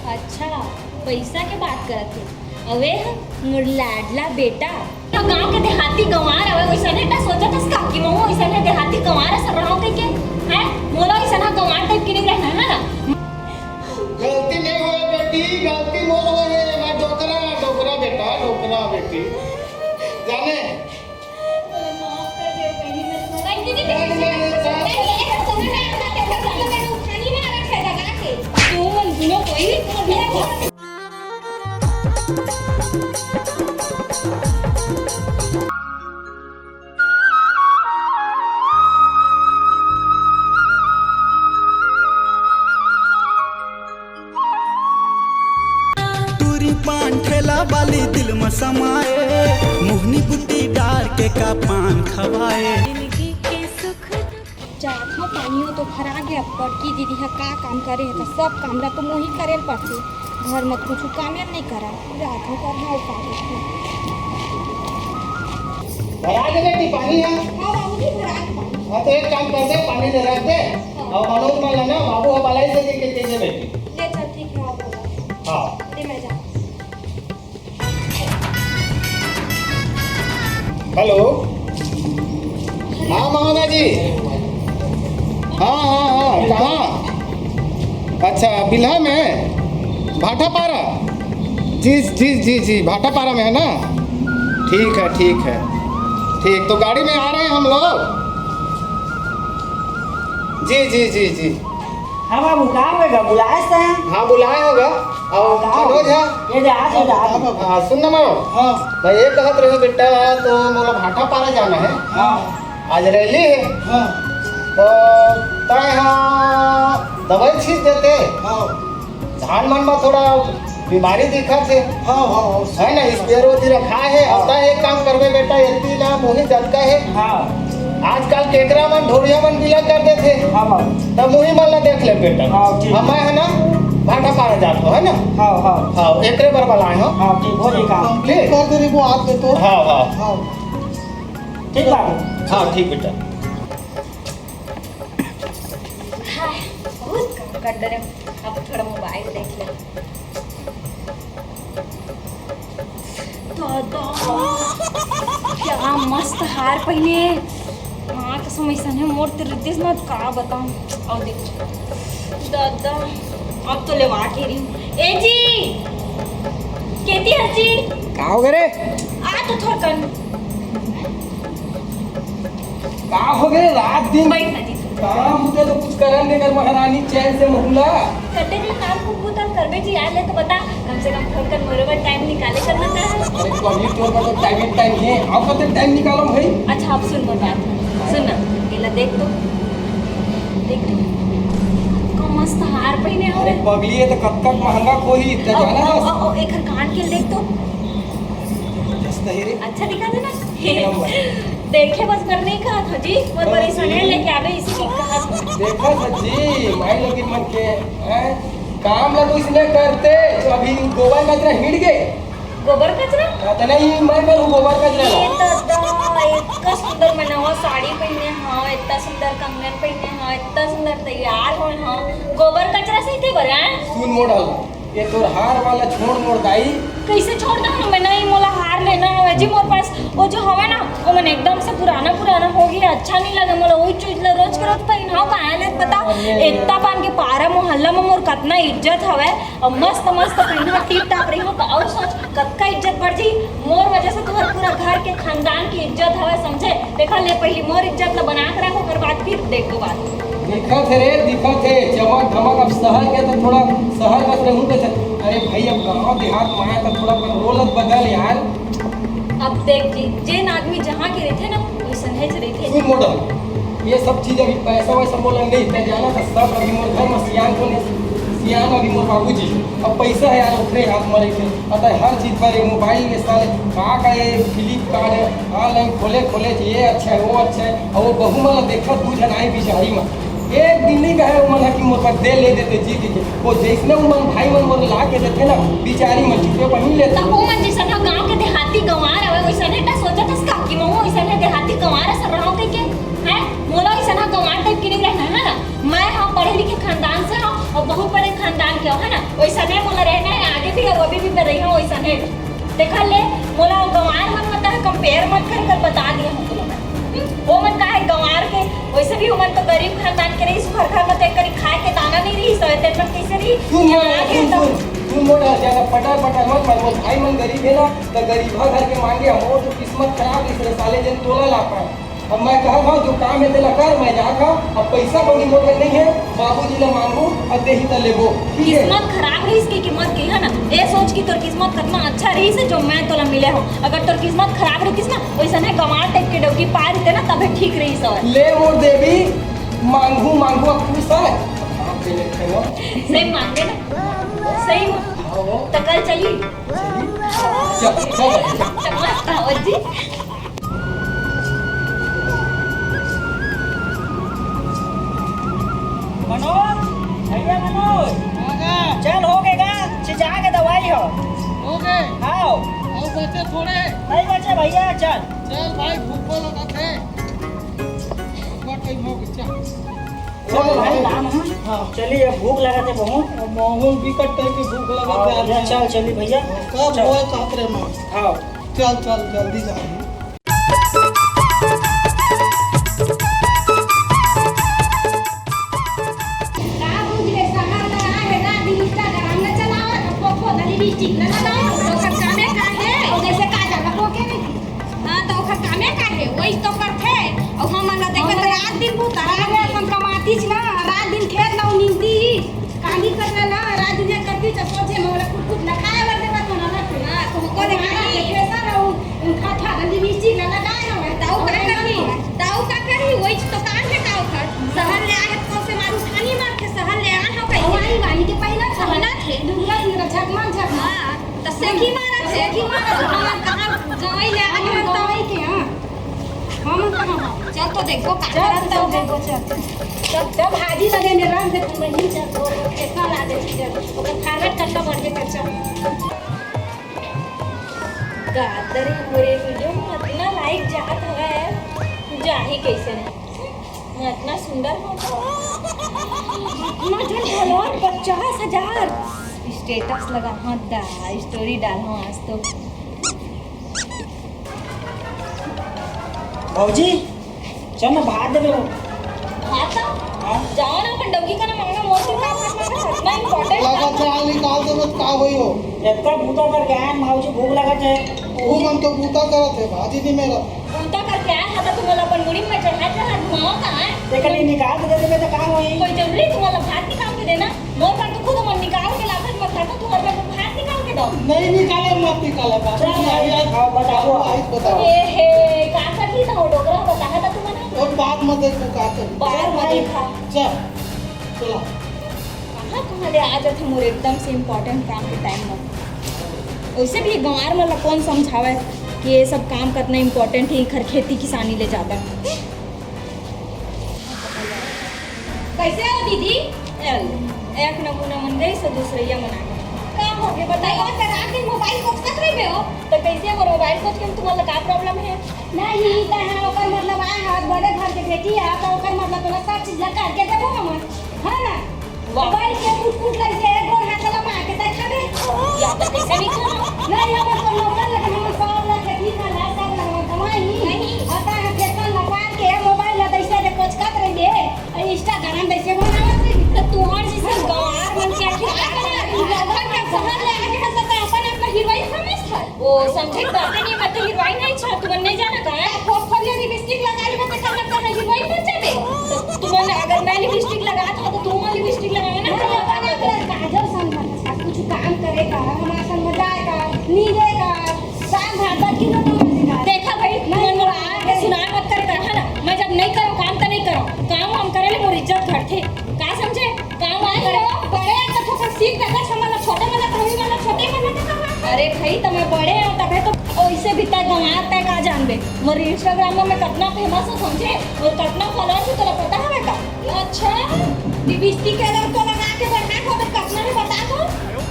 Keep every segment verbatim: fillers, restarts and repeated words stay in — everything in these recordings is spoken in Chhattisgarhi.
अच्छा, पइसा के बात करत हे। अवे ह मोर लाडला बेटा। तो गांव के देहाती गंवार अवे, वइसने का सोचत हस का कि महूं वइसने देहाती गंवार असन रहूं कहिके? हैं? मोला वइसना गंवार टाइप के नहीं रहना है ना। गलती नहीं होय बेटी, गलती मोर होय हे। मैं डोकरा, डोकरा बेटा, डोकरा बेटी। जाने? टूरी पान ठेला वाली दिल म समाए, मोहनी बुटी डार के का पान खवाए। जात हो पानियो तो भरा गया, बड़की दीदी ह का काम करे हे, त सब काम ला तो मोही करे ल पड़थे। घर म कुछ कामे नहीं करा, जात हो कर हाँ उपाय। भरा के बेटी पानी है। हाँ बाबूजी, भरा के पानी। हाँ, तो एक काम कर दे, पानी ले रख दे। हाँ। और मनोज मन ला ना, बाबू ह बलाई से के के दे बेटी। ले चल, ठीक है, आओ बाबा। हाँ। ले मैं जा। हेलो। हाँ महोदय जी। हाँ हाँ हाँ, कहाँ? अच्छा, बिल्हा में भाटापारा। जी जी जी जी, भाटापारा में है ना? ठीक है, ठीक है। ठीक, तो गाड़ी में आ रहे हैं हम लोग। जी जी जी जी। हाँ बाबू, का होय गा? बुलाए से हैं? हाँ, बुलाए होगा। और का मनोज होय? है? ये जा, ये जा। हाँ, सुन ना मनोज। हाँ। मैं ये कहत रहे बेटा, तो मोला भाटापारा जाना है। हाँ। आज रैली है। हाँ। तो तय हाँ दवाई छींच देते। हाँ। धान मन में थोड़ा बीमारी दिखत हे। हाँ, हाँ, हाँ। है ना, स्पेयर वो रखा है। हाँ। अब त एक काम करबे बेटा, एती ना मोही जतका है। हाँ। आजकल केकरा मन ढोरिया मन बिला कर देथे। हाँ, बाबू। त मोही मन ला देख ले बेटा। हाँ, ठीक। अब मैं है ना भाटापारा जात हो, है ना? हाँ, हाँ। हाँ, एकरे बर बलाए हो। हाँ, ठीक, हो जाई काम। ठीक। कर दे रे वो हाथ में तो। हाँ, हाँ। हाँ। ठीक बाबू। हाँ, ठीक बेटा। हाय, बहुत काम कर डरे। अब थोड़ा मोबाइल देख ले। दादा, क्या मस्त हार पहिने। हाँ, कसम अइसन हे, मोर तीर रितेश ना, का बताऊँ। अउ देख, दादा, अब तो लेवा के रही हूँ। ए जी, केती हस जी? का हो गे रे? आ तो थोड़कन। का हो गे, रात दिन बैठ ना जी। काम होथे तो कुछ करन दे कर महारानी, चैन से महुला। कते दिन काम कुछ बुता करबे जी, आ ले तो बता, कम से कम थोड़कन मोरे बर टाइम निकाले करना था। अरे कभी तोर बर तो टाइम, टाइम हे, अब कते टाइम निकालम भाई? अच्छा, अब सुन मोर बात, सुन ना, एला देख तो, देख तो, का मस्त हार पहिने हो। अरे पगली, ये तो कतका महंगा कोही, ते अउ, जाना अउ, बस। अउ, अउ, एकर कान के देख तो। जस नहीं रे। अच्छा दिखा थे ना? एक नंबर। देखे बस बर नहीं कहा था जी, मोर बर अइसने लेके आवे, इसी की कहा था। देखा था जी, माई लोगिन मन के, हैं? काम ला तो इसने करते, तो अभी गोबर कचरा हिड़ गे। गोबर कचरा? हाँ, तो नहीं, मैं करूँ गोबर कचरा ला। ये दादा, इतना सुंदर मैं नवा साड़ी पहिने हव, इतना सुंदर कंगन पहिने हव, इतना सुंदर तैयार होए हव, गोबर कचरा सहिते बर, हैं? सुन मोर हल्ला, ये तोर हार वाला छोड़ मोर दाई। कइसे छोड़ दहूँ मैं? नहीं, मोला हार लेना हवय जी, मोर पास वो जो हवय ना, वो मन एकदम से पुराना पुराना हो गया, अच्छा नहीं लगे मोला। वही चीज ला रोज के रोज पहिनहूँ, काहे ले बता? अरे। एकता पान के पारा मोहल्ला में मोर कतना इज्जत हवय, और मस्त मस्त पहिनहूँ, टिप टाप रही हूँ, तो और सोच कतका इज्जत बढ़ जी। मोर वजह से तुम्हारे पूरा घर के खानदान की इज्जत हवय, समझे? देखा ले, पहली मोर इज्जत ला बना के रख, ओकर बाद फिर देखो बात। दिखत हे रे, दिखत हे, चमक धमक। अब शहर के तो थोड़ा शहर कस रहूं कस। अरे भाई, अब गांव देहात में आए तो थोड़ा अपन रोल बदल यार। अब देख जी, जेन आदमी जहाँ के रहथे ना, वैसन हेच रहथे। सुन मोटा, ये सब चीज अभी पैसा वैसा मोला नहीं, तै जाना था सब। अभी मोर घर में सियान कोन हे? सियान अभी मोर बाबूजी। अब पैसा हे यार, ओकरे हाथ में रहिथे। अतः हर चीज पर ये मोबाइल में साले का का ये फ्लिपकार्ट है, ऑनलाइन खोले खोले जे ये अच्छा है, वो अच्छा है। और वो बहू मन ला देखा, दू झन आए बिचारी मन, एक दिन नहीं कहे वो मन ह कि मोर बर दे ले देते जी के। वो जैसने वो मन भाई मन मोर ला के देथे ना, बिचारी मन चुपे पहिन लेथे। तब वो मन जैसन ह गाँव के देहाती गंवार हवे, वैसने का सोचत हस का कि महूँ वैसने देहाती गंवार असन रहूं कहिके? हैं? मोला वैसन ह गंवार टाइप के नहीं रहना है ना। मैं ह पढ़े लिखे खानदान से हूँ और बहुत बड़े खानदान क्यों है ना, वैसा नहीं मोला रहना है, आगे भी और अभी भी मैं रही हूँ वैसा नहीं। देखा ले, मोला गंवार मन मत है, कंपेयर मत कर, कर बता दिया हूँ तुमने। हम्म, वो मन का है गंवार के, वैसे भी उमन तो गरीब खानदान के रही, घर घर में तो एक करी खाए के दाना नहीं रही, सौ तेन मन कैसे रही? तू मोर, यहाँ आके तू, तो तू, तू मोर ज्यादा पटर पटर मत मार, मोर भाई मन गरीब है ना, तो गरीब घर के मांगे, हम तो किस्मत खराब है, इसलिए साले जन तोला ला पाए। अब मैं कहत हव, जो काम हे तेला कर, मैं जात हव। अब पइसा कौड़ी मोर करा नइ हे, बाबूजी ला मांगहूं, अब देही त लेबो, ठीक हे? किस्मत खराब रहिस के, किस्मत के, है ना? ए सोच कि तोर किस्मत कतना अच्छा रहिस हे, जो मैं तोला मिले हव। अगर तोर किस्मत खराब रहितिस ना, वइसने गंवार टाइप के डौकी पाए रहिते ना, तभे ठीक रहिस हवय। ले मोर देवी, मांगहूं, मांगहूं, अब खुश हे। आप दे लेते हो। सही मांगे ना? सही में? हाँ, हो। त कल चली? चली? चल, चल। चल, मस्त आवत जी। मनोज, भैया मनोज। हाँ का? चल, हो गे गा, चिजा के दवाई हो। हो गे? हाँ। अउ बचे थोड़े। नहीं बचे भैया, चल। चल भाई, भूखो लगत हे। बट कहीं हो गे, चल। चल भाई, भाई। काम है। हाँ। चलिए, अब भूख लगत हे बहुत। अब माहौल बिकट टाइप के भूख लगत हे हाँ, आज। चल, चली भैया। कब चल। होए कहत रहे मैं। हाँ। चल, चल, जल्दी जा। का बुझ ले, शहर में आए हे, रात दिन Instagram में चलावत, फोटो धरी lipstick में लगावत, ओकर कामे का हे? और जैसे काजल लगा के नहीं। हाँ, तो ओकर कामे का हे? वही तो करथे। और हमन ला देखत हमरे रात दिन बुता, रात दिन अपन कमातीच ना, रात दिन खेत ला निंदती। काली कर ला, रात दिन करती, तो सोचे मोला कुछ कुछ ना खाए बर देवत हो ना, ना कोई। हाँ, तो हमको देखा नहीं। कैसा ना हो, उनका था, गंदी मिर्ची ना लगाए हो। ताऊ का करही? ताऊ का करही? वही तो काम हे ताऊ का। शहर ले आए तो से मारू खानी मार के शहर ले आए हो कहीं। वाही, वाही के पहला था। पहला थे। दुर्गा इंद्र झकमक झकमक। हाँ, तो सेखी मारा, सेखी मारा, तो हमार कहाँ गवाई ले आए हो? गवाई के, हाँ। हम कहाँ बा? चल तो देखो का चल, करत चल, हो। देखो, चल। चल, चल, भाजी लगे में रख दे, तू वहीं चल, तो कैसा लागे चीज है? ओकर forward करता बढ़ के चल। गादरी मोरे video में अतना like जात हवय, जाही कैसे नहीं? मैं अतना सुंदर हो तो। अतना झन follower, पचास हजार। Status लगा, हाँ दा, story डाल, हाँ आज तो। भौजी, चल ना, भात देबे वो। भात का? हाँ। जाओ ना, अपन डौकी का ना मांगना, मोर तो का भात मांगना, इतना important लगा काम। चाल निकाल देबे, तो का होई हो? इतना बूता करके आए, भौजी, भूख लगत हे। वो मन तो बूता करत हे, भाजी नहीं मेरा। बूता करके आए, हाँ, तो तुम लोग अपन मुड़ी में चढ़ा, चढ़ा घुमाओ कहाँ है? तेकर लिए निकाल के दे देबे, तो का होई? कोई जरूरी तुम लोग भात निकाल के देना? मोर बर तो खुद मन निकाल के लाथन, मत लाथन, तू अपन भात निकाल के दो। नहीं निकाले, मत निकाले, बाबू चल, जी, आई, आई, हाँ, बताओ। आई, बताओ। ए हे, का करही ना वो डोकरा, बताहा था तुमन। और बात मत देखो, का कर। बात चल मत भाई। देखा। चल, चलो। कहाँ, कहाँ ले आ जाथे मोर एकदम से important काम के time में। वैसे भी गंवार मन ला कौन समझावे कि ये सब काम करना important है, घर खेती किसानी ले ज्यादा। कैसे हो दीदी? चल, एक नमूना मन गई, सो दूसरैया मन आ गई। का हो गए बताओ? नहीं, तो रात दिन मोबाइल कोचकत रहिबे हो। तो कैसे मोर मोबाइल कोच के तुमन ला का problem है? नहीं, तो हाँ, ओकर मतलब आए हाथ बड़े घर के बेटी है, तो ओकर मतलब तोला सब चीज ला करके देबो हमन, है ना? वाह। मोबाइल के कूट कूट लग से एक गोर हाथ ला मार के तय खाबे। या तो कैसे नहीं खाना? नहीं, हमन तो नौकर लेकिन हमन सब ला खेती खाला, सब ला हमन कमाई। नहीं। आता है खेतन ला काट के मोबाइल ला दैसे दे कोचकत रहिबे। अरे Instagram दैसे बनावत रही। तो तुम्हार जैसे गंवार मन के आखिर का करना? लोगन के शहर ले आके हम तो अपन आप हीरोइन समझ था। वो समझे बातें नहीं, मैं तो हीरोइन नहीं छा, तुमन नहीं जाना का है? फोक फोक ले लिपस्टिक लगा ली, मैं तो कमर का हीरोइन बन जाबे। तो तुमन अगर मैं लिपस्टिक लगा था तो तुम लिपस्टिक लगाओ ना। नहीं, अपन आप काजल समझ, कुछ काम करे का, हमारा संग जाए का, नींदे का, साग भात बरकी में तो मजे का। देखा भाई, नहीं, मन मोला आके सुनाए मत कर, कर, है ना? मैं जब नहीं करो काम तो नहीं करो, काम हम करे ले मोर इज्जत घटथे, का समझे? काम आए करे। बड़े तो थोड़ा सीख लगा, समझ लो, छोटे वाला तो हमी वाला, छोटे वाला तो कहा। अरे भाई, तो मैं बड़े हूँ, तबे तो। ओइसे भी तय गंवार तय का जानबे, मोर Instagram में मैं कतना famous हूँ समझे, और कतना follower हूँ तोला पता है बेटा? अच्छा, लिपस्टिक के रंग तो लगा के बैठा हो तो कतना है बता तो,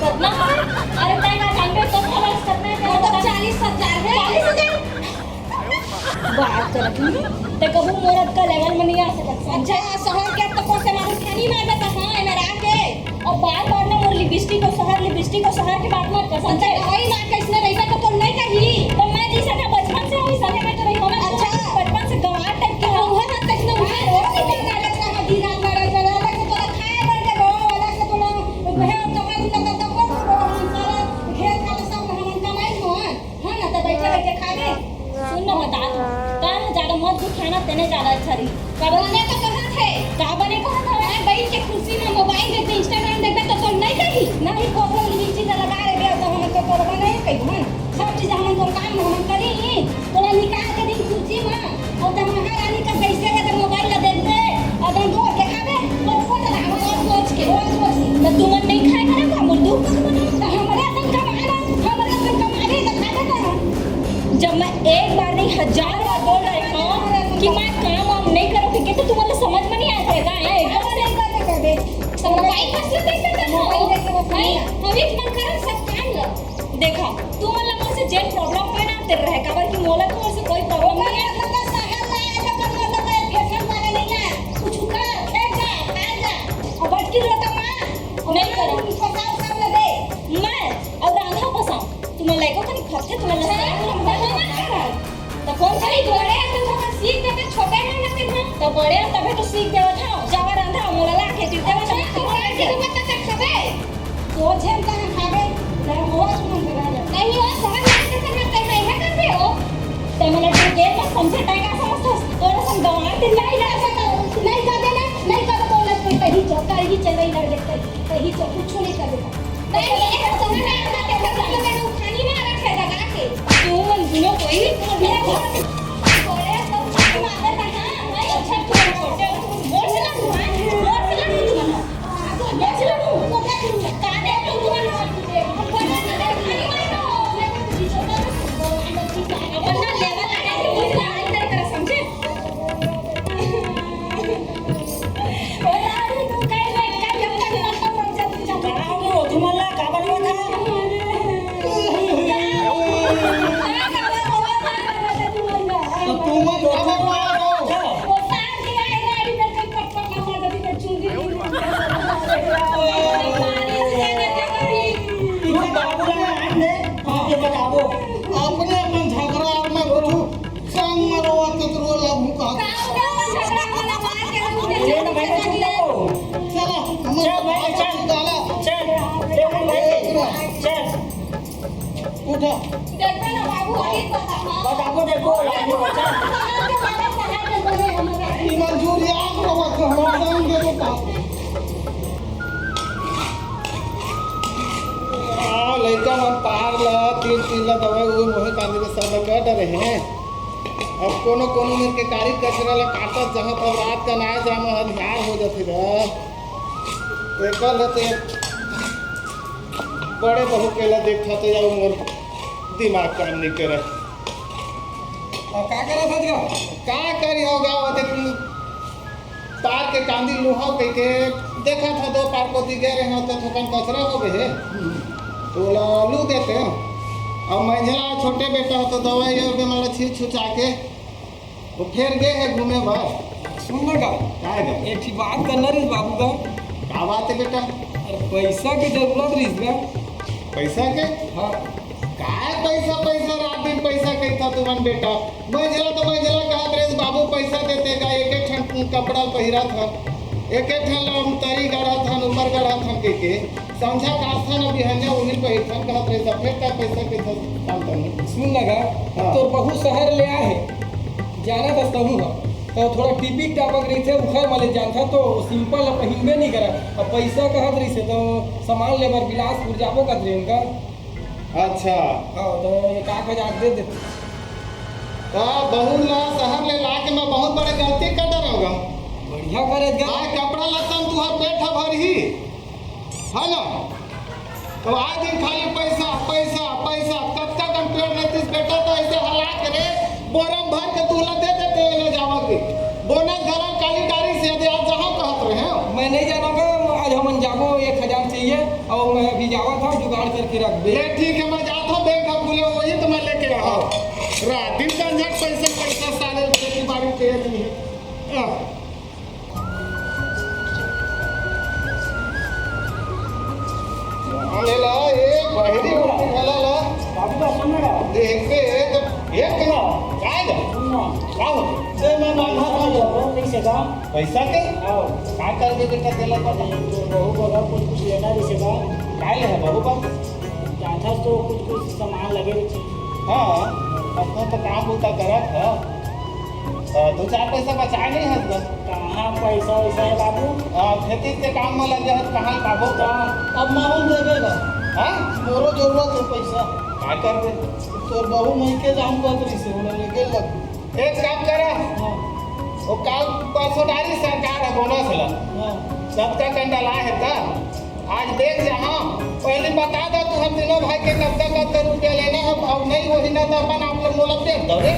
कतना है? अरे तय का जानबे तो followers कतना है वो तो तेरा? चालीस हजार है। चालीस हजार? बात करत हूँ, ते कबू मोर अतका level में नहीं आ सकत। अच्छा, शहर के तो कोसे मारू खानी मार देता, हाँ, एमे राख दे। अउ बार-बार ना मोर लिपस्टिक अउ शहर, लिपस्टिक अउ शहर के बात मत कर, समझे? अच्छा, वही ना, कइसने रहिबे त तोर नहीं कही। त मैं जइसे ना बचपन से वइसने मैं तो रही हूँ ना, अच्छा। बचपन से गंवार टाइप के तो हूँ। उहे बात कइसने उहे रोज के बात अलग से, हाँ, दिन रात लड़ाई झगड़ा, अलग से तोला खाए बर के दो, अलग से तोला उहे कपड़ा धुला कर दो, हम सारा घेर खा ले, सब हमन कमाई हो, हाँ? हाँ ना, त बइठे बइठे खाबे। सुन ना, बता तू, का है, ज्यादा मत दुखिया ना, तेने ज्यादा अच्छा रही। का बने का कहत है? का बने कहत है? मैं बइठ के कुर्सी में मोबाइल देखबे, Instagram देखबे, त तोर नहीं कही? नहीं, कोठो में चीज लगा रे बे, त हमन तो तोर बने कही, हाँ। सब चीज हमन तोर काम में हमन करी, तोला निकाल के दिन कुर्सी में, अउ त महारानी का कइसे के मोबाइल ला देखबे, अउ दन दो देखाबे, रोज रोज ला, रोज रोज के, रोज रोज के। त तुमन नहीं खाए करे का, मोर दुख कब बने? त हमरे अपन कमाना, हमरे अपन कमाबे, त खाबे त। जब मैं एक बार नहीं, हजार बार बोल रही हूँ कि मैं काम वाम नहीं करूँगी, कि तो तुम्हारे समझ में नहीं आता है, का है? अरे, नहीं करबे, करबे। तो मोबाइल पर से देख लेते हो। मोबाइल देख के बस नहीं, नहीं। अभी मन करन सब काम लो। देखा, तू मन ला मोर से जेन प्रॉब्लम होय ना, तेरे रहे, काबर कि मोला तो मोर से कोई प्रॉब्लम नहीं है। ओकर मतलब शहर ला आए, तो कर मतलब कोई फैशन वाला नहीं ना। कुछ कर, फेंक जा, खा जा। अब अटकी लो तो माँ, नहीं करो। फसाओ सब ला दे। मैं, अउ रांधा पसाओ। तुमन लइको कनी खपथे, तुमन ला अच्छा, सारा तुमन बता ना। त कोन करी? बड़े असन थोकन सीख देते, छोटे हन ना तेन ह। त बड़े हन तभे तो सीख देवत हव। जावा रांधा, मोला ला के दे देवा। अच्छा, तो सीख के बता तक खाबे। तो झेम कहाँ खाबे? जरा मोला सुमन के राजा। नहीं हो, समझ में आते समय ते मैं है करबे हो। त मोला तू के मत समझे, तै का समझथस? तोर असन गंवार दिन नहीं लड़ सकत। नहीं कर देना, नहीं कर तो लग कोई कहीं चौका ही चले लड़ देते। कहीं तो कुछ नहीं कर देता। नहीं, ये तो समझ में आता है, तो मैंने उठानी में रख है लगा के। तू मन दोनों कोई, मेरा घर से बड़े तो छाती मारते थे, हाँ, नहीं, अच्छा, तू छोटे हो, तू मोर से लड़ू, हाँ? मोर से लड़ू तू मन। हाँ, तो मोर से लड़ू, तो क्या करूँगा? काटे तो तू मन। अपन ना लेवल आने के लिए ना, इधर कर, समझे? अपने अपन झगड़ा और मैं कुछ संग में रोवत तो रोला हूँ का। ये ना भाई, चुप रहो। चला, हम चल भाई, चल। चला। चल, चल भाई, चल। उठा। देखो ना बाबू, अभी बताओ। बताओ, देखो, बाबू, चल। ये मंजूर याद रहो, तो हम संग के बताओ। आ, लइका मन तार ला, तीर तीर ला दवाई उहे मोहे कांदी के सब ला कर डरे हैं। अब कोनो कोनो मेर के कारी कचरा ला काटत जहाँ तब रात का नाय जानो हथियार हो जाथे गा। एकर ले ते बड़े बहू के ला देखा तो या मोर दिमाग काम नहीं करे। अब का करत हस गा? का करी होगा, वो देख पार के कांदी लुहाव कहिके देखत हँव, दो पार कोती गे रहेंव, तो थोकन कचरा हो गे हे, ओला लू देतेंव। अब मंझला छोटे बेटा ह, तो दवाई अउ बेमार छींच छुचा के वो फेर गे हे घूमे बर। सुन ना गा, काय गा? एक ठी बात करना रहिस बाबू गा। का बात हे बेटा? अरे, पैसा के जरूरत रहिस गा। पैसा के? हाँ। काय पैसा, पैसा, रात दिन पैसा कहिथव तुमन बेटा। मंझला तो मंझला कहत रहिस, "बाबू पैसा देते का, एक एक ठन कपड़ा पहिरत हन, एक एक ठन ला हम तरी गढ़त हन, ऊपर गढ़त हन," कहिके। संझा कांसथन, बिहनिया उही पहिरथन कहत रहिस, त फेर तैं पैसा कहिथस काम करना। सुन ना गा, हाँ। तोर बहू शहर ले आए हे, जानत हस तहूँ ह, त थोड़ा टिपिक टापक रहिथे, उखर म ले जानथन, तो simple ला पहिनबे नइ करय। अब पैसा कहत रहिस हे, त सामान ले बर बिलासपुर जाबो कहत रहिन गा। अच्छा। हाँ, तो एक आध हजार दे देते। त बहू ला शहर ले लाके मैं बहुत बड़े गलती कर डरेंव गा। बढ़िया करे गा। आय कपड़ा लत्ता म तुँहर पेट ह भरही, है ना? त आय दिन खाली पैसा, पैसा, पैसा। कतका कन पेट रहतिस बेटा, त अइसे हला के रे, बोरा म भर के तुँहला दे देते, ले जावा के। बोनस घला काली डारिस हे, आज जहाँ कहत रहेंव। मैं नइ जानों गा, आज हमन जाबो, एक हजार चाहिए। अउ मैं अभी जावत हँव, जुगाड़ करके रख दे। ले ठीक हे, मैं जात हँव, बैंक ह खुले होही त मैं लेके आहूँ। रात दिन झंझट, पैसा, पैसा, साले खेती बाड़ी के नहीं हे। आह। ले ला, ए बहिरी उठी वाला ला। बाबू का सुन ना। देख के एक, एक ना, काय ला? सुन ना। का हो? ए, मैं बांधा था। पैसा के? हाँ। का कर दे बेटा, तेला पता? तो बहू बड़ा कुछ, कुछ लेना जैसे का। काय ले है बहू का? जाथस तो कुछ, कुछ सामान लगे रही। हाँ, अपना तो काम होता करत है। अ, दो चार पैसा बचाए नहीं हस गा? कहाँ पैसा वैसा है बाबू? अ, खेती के काम में लगे हस, कहाँ पाबो? हाँ, अब माहौल देवे गा। हाँ? मोरो जरूरत है पैसा। का करबे? तोर बहू मइके जाम कहत रहिसे, ओला लेके लग। एक काम करा। हाँ। वो काल परसों डारी सरकार है बोनस ला। हाँ। सबका कंडा ला है ता? आज देख जा, हाँ, पहले बता दो, तुहर तीनों भाई के कतका कतका रुपया लेना है, अउ नहीं वही ना तो अपन आप लोग मोला दे दो रे।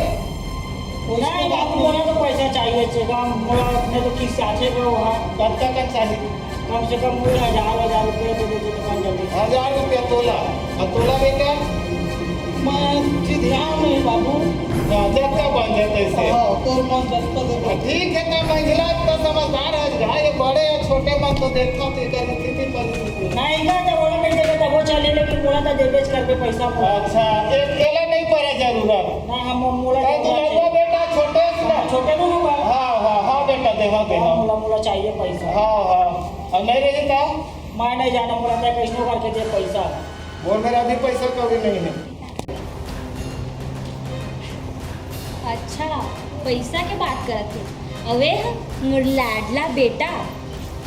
नहीं बाबू, मोला तो पैसा चाहिए छे, मोला अपने तो खिस्साथे का वहाँ। कतका का चाहिए? कम से कम मोला हजार, हजार रुपया दे दे तो बन जाती। हजार रुपया तोला, अउ तोला बेटा? मैं जी ध्यान नहीं बाबू। हाँ, जतका बन जाता इसे। हाँ, तोर मन जतका दे। हाँ, ठीक है, तो महिला तो समझदार है, ये बड़े छोटे मन तो देखता थे, कर नहीं, इनका जब बोला नहीं देबे, तब वो चले, लेकिन बोला था, देबेच करबे पैसा मोला। अच्छा, एक केला नहीं पड़ा जरूरत। ना, हम मोला तो नहीं दुलरुआ चाहिए। बेटा, छोटे से ना। छोटे नु बा। हाँ, हाँ, हाँ, बेटा, देहा, देहा। मोला, मोला चाहिए पैसा। हाँ, हाँ। और नहीं रही था? मैं नहीं जाना, मोला तो कैसनो करके दे पैसा। मोर मेर अभी पैसा कौड़ी नहीं है। अच्छा, पैसा के बात करत हे। अवे ह मोर लाडला बेटा,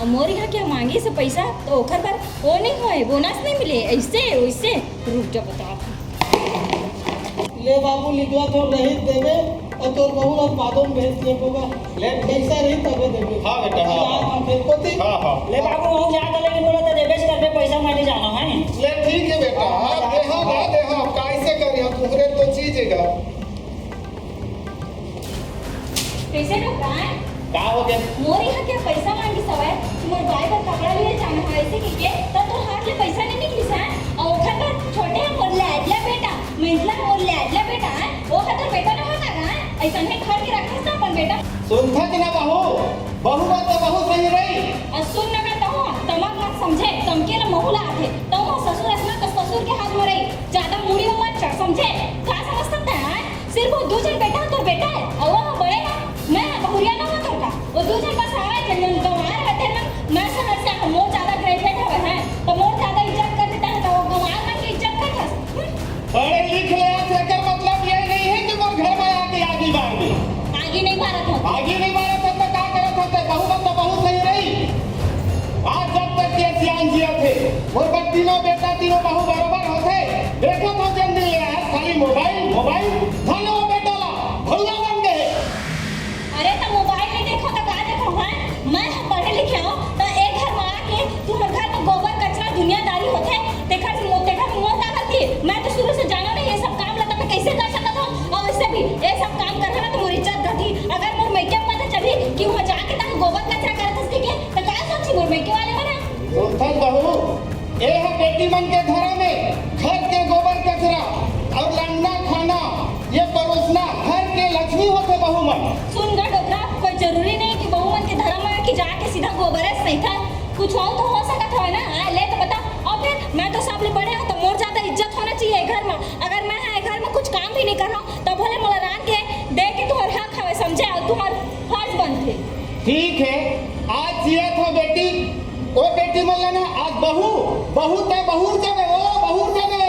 अउ मोर इहाँ के मांगिस पैसा, तो ओखर बर ओ नइ होय, बोनस नइ मिले, अइसे, ओइसे। रुक जा, बतावत हँव। ले बाबू, लिखवा तो रही देबे, अउ तोर बहू ला बादो में भेज देबो गा। ले। पैसा रही तबे देबे। हाँ बेटा, हाँ। जा, हम भेज कोती। हाँ, हाँ। ले बाबू, वहूँ जा त लेकिन मोला तो देबेच करबे पैसा, मैं नइ जाना है। ले ठीक है बेटा, हाँ, हाँ, जा, देहा, हाँ। हाँ, देहा, कैसे करी हम, तुहरे तो चीज है गा। कैसे डोकरा है? का हो गया? मोर इहाँ के पैसा मांगिस हवय, मोर बाई बर कपड़ा लिए जाना है, ऐसे कहिके, तब तोर हाथ ले पैसा नइ निकलिस है, अउ ओखर बर छोटे मोर लाडला बेटा, मिंजला मोर लाडला बेटा है, वो ह तोर बेटा नइ होय का है, ऐसन है घर के रखस त अपन बेटा। सुनथस ना बहू, बहू बात तो बहू सही रही। अउ सुन ना का तहूँ, तमक मत समझे, तमके ल महू ला आथे, तहूँ ससुर अस ना तो ससुर के हाथ में रही, ज्यादा मुड़ी में मत चढ़, समझे? का समझथस तैं, हैं? सिर्फ वो दू झन बेटा ह तोर बेटा है, अउ वो ह बड़े ह, मैं ह बहुरिया ना हो तोर का। वो दू झन बस आवे, जेन मन गंवार होथे ना, मैं समझ से मोर ज्यादा graduate हवे हैं, तो मोर ज्यादा इज्जत कर देता है, तो वो गंवार मन के इज्जत कर दस। हम्म? पढ़े लिख ले आज, एकर मतलब ये नहीं है कि मोर घर में आके आगी बार दे। आगी नहीं बारत हो। आगी नहीं बारत हो तो का करत होते? बहू बा तो बहू सही रही। आज जब तक ये सियान जियत हे, मोर बर तीनों बेटा, तीनों बहू बरोबर होथे। देखत हो जेन दिन ले आए, खाली मोबाइल, मोबाइल। धन वो बेटा ला, भड़ुआ बन गए। अरे त मोबाइल नइ देखव त का देखव, हैं? मैं ह पढ़े लिखे हंव, त ए घर म आके तुंहर घर म गोबर कचरा दुनियादारी होथे, तेखर से मो-, तेखर से मोर का गलती? मैं तो शुरू से जानव नहीं ये सब काम ला, त मैं कैसे कर सकत हंव? अउ वैसे भी ये सब काम करहूं ना त मोर इज्जत घटही। अगर मोर मइके म पता चलही कि उहाँ जाके तहां गोबर कचरा करत हस कहिके, त का सोचही मोर मइके वाले मन ह? सुनथस बहू, ए ह बेटी मन के धरम ए, घर के गोबर कचरा अउ लंडा खाना, ये परोसना घर के लक्ष्मी होथे बहू मन। सुन गा डोकरा, कोई जरूरी नहीं कि बहू मन के धरम ए कि जाके सीधा गोबर ए सहिथन। कुछ अउ तो हो सकत हवय ना, हाँ, ले तो बता। अउ फिर मैं तो सबले बड़े हंव, त मोर ज्यादा इज्जत होना चाहिए ए घर म। अगर मैं ह ए घर म कुछ काम भी नहीं करहूं, त भले मोला रांध के दे के तुंहर हक हवय, समझे, अउ तुंहर फर्ज बनथे। ठीक है, आज जियत हो बेटी, ओ बेटी मन ला ना, आज बहू, बहू तैं बहुर जाबे, ओ बहुर जाबे।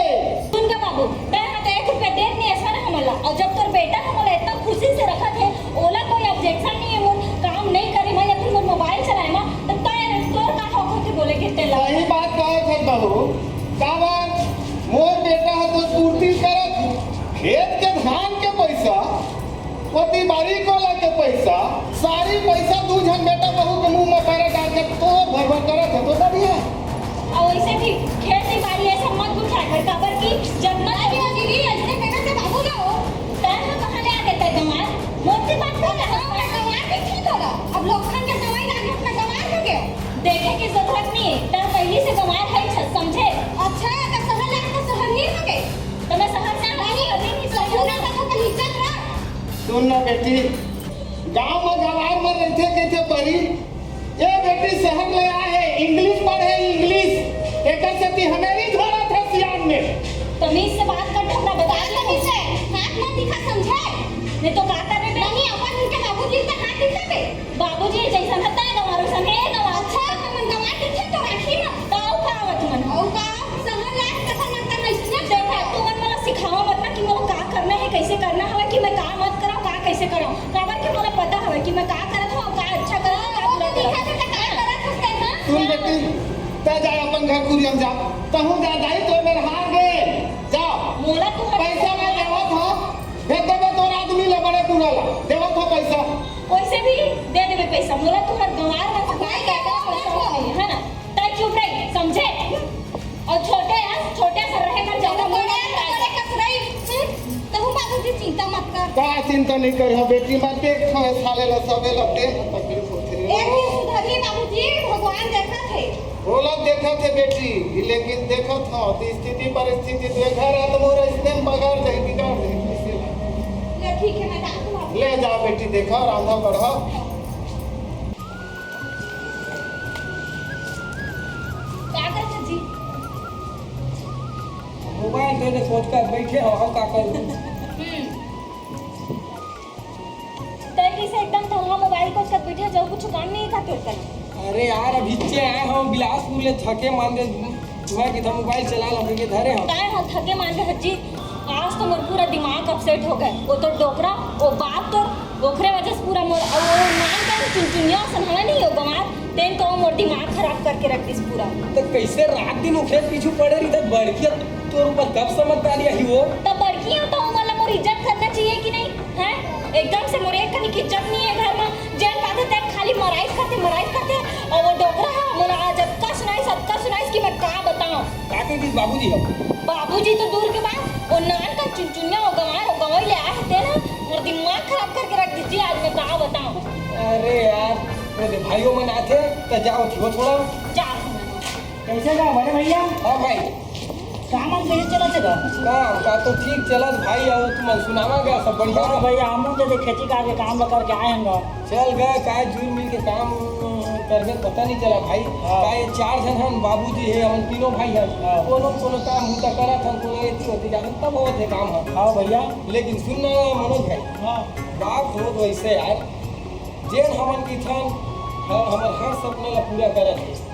सुन गा बाबू, तैं ह तो एक रुपया देत नहीं असन हमन ला, अउ जब तोर बेटा ह मोला इतना खुशी से रखत हे, ओला कोई objection नहीं है, मोर काम नहीं करे म या फिर मोर मोबाइल चलाए म, त तैं तोर का हक होथे बोले के तेला? सही बात कहत हस बहू, काबर मोर बेटा ह तो पूर्ति करत हे, खेत के धान के पैसा ओती बारी कोला के पइसा, सारी पइसा दू झन बेटा बहू के मुंह म पैरा डाल के तोर भरभर करत हे तो बढ़िया। अउ वइसे भी खेती बारी ये सब मत गुठिया कर, काबर कि जब मत अरे ओ दीदी, अइसने बेटा से बाबू ना हो। तैं ह कहाँ ले आ गे तैं गंवार? मोर से बात कर। हाँ, मैं गंवार दिखथों तोला। अब लोग मन के दवाई लागे, मैं गंवार हो गया। देखे के जरूरत नहीं है, तैं पहिली से गंवार है, छ-, समझे? अच्छा, त शहर ले आके शहर ही हो गए। त मैं शहर से आके अभी नहीं समझे। शहर का तो कहीं इज्जत रख। सुन ना बेटी, गांव म गंवार मन रहिथे कहिथे परी, ए बेटी शहर ले आए हे, English पढ़े, English। एकर सेती हमें भी धो तमीज से बात कर, हमरा बता दिया। तमीज से हाथ मत दिखा, समझे? नहीं तो का करबे? नहीं, अपन उनके बाबूजी से हाथ दिखाबे। बाबूजी जैसन है, तय गंवार वैसन है, गंवार। अच्छा, तो मन गंवार दिखे तो राखी ना। तो अउ का आवत मन? अउ का? सहर लायक कथा मन करना इसने देखा, तू मन मोला सिखावा मत ना कि मोला का करना है, कैसे करना है, कि मैं का मत करा, का कैसे करा। काबर कि मोला पता हवे कि मैं का करत हूँ, का अच्छा करत हूँ, का बुरा करत हूँ। सुन बेटी, तय जा अपन घर कुरिया म जा, तहूँ जा दाई तो मेरे हार गे। जा, मोला तू पैसा मैं देवत हूँ, भेज देबे तोर आदमी ला, बड़े बूढ़ा ला, देवत हूँ पैसा। वैसे भी दे देबे पैसा, मोला तू हर गंवार मन से बात करके पैसा चाहिए, है ना? तय चुप रही, समझे? अउ छोटे अस, छोटे से रहे कर ज्यादा मुंह बड़े मत करे कस रही। हम्म, तहूँ बाबूजी चिंता मत कर। का चिंता नहीं कर हो बेटी, मत देख, साले ला सबे ला दे तकलीफ होथे। एक दिन सुधरही बाबूजी, भगवान देखत हे। ओला देखत हे बेटी, लेकिन देखत हो तो स्थिति परिस्थिति तो घर है तो मोर इसने बगाड़ दे, बिगाड़ दे। ले ठीक है, मैं जात हूँ। ले जा बेटी, देखा रांधा बढ़ा। का करत जी? मोबाइल दे दे, सोच कर बैठे हो, हम का करूँ? हम्म। तय कैसे एकदम थल्हा मोबाइल को कर बैठे, जो कुछ काम नहीं था तोर करा। अरे यार, अभी चे आए हो बिलासपुर ले, थके मांदे, मैं कितना मोबाइल चला ला, मुझे धरे हो। काय हो थके मांदे हज्जी? आज तो मोर पूरा दिमाग अपसेट हो गए। वो तो डोकरा, वो बाप तो ओकरे वजह से पूरा मोर, अउ वो नान का चुनचुनिया असन हवे नहीं, वो गंवार, तेन तो मोर दिमाग खराब करके रख दिस पूरा। तो कैसे रात दिन ओकरे पीछू पड़े रही, तो बड़किया तोर ऊपर कब समझदारी आई वो? तो बड़किया तो मोला मोर इज्जत करना चाहिए कि नहीं, हैं? एकदम से मोर एक कनी की इज्जत नहीं है घर में, जेन पाते तेन खाली मराइस करते, मराइस करते, और वो डोकरा है, मोला आज अतका सुनाइस, अतका सुनाइस कि मैं का बताऊं। का कह दिस बाबूजी हम? बाबूजी तो दूर के बात, वो नान का चुनचुनिया, वो गंवार, वो गंवई ले आए थे ना, मोर दिमाग खराब करके रख दिस जी, आज मैं का बताऊं। अरे यार, वो दे भाइयों मन आथे, त जाओ थी, वो थोड़ा। जा। कैसे का बड़े भैया? हाँ भाई। काम वाम कैसे चलत हे गा? काम का तो ठीक चलत भाई, अउ तुमन सुनावा गा, सब बढ़िया? हाँ भैया, हमन जैसे खेती कार्य के काम ला करके आए हन गा। चल गा, काय जुल मिल के काम करबे, पता नहीं चला भाई। हाँ। काय चार झन हन, बाबूजी हे, हमन तीनों भाई हन। हाँ। कोनो कोनो काम बूता करत हन, कोनो एती ओती जाथन, तब होत हे काम ह। हाँ भैया। लेकिन सुन ना मनोज भाई, हाँ। बात होत वैसे यार, जेन हमन किथन, ह-, हमर हर सपना ला पूरा करत हे।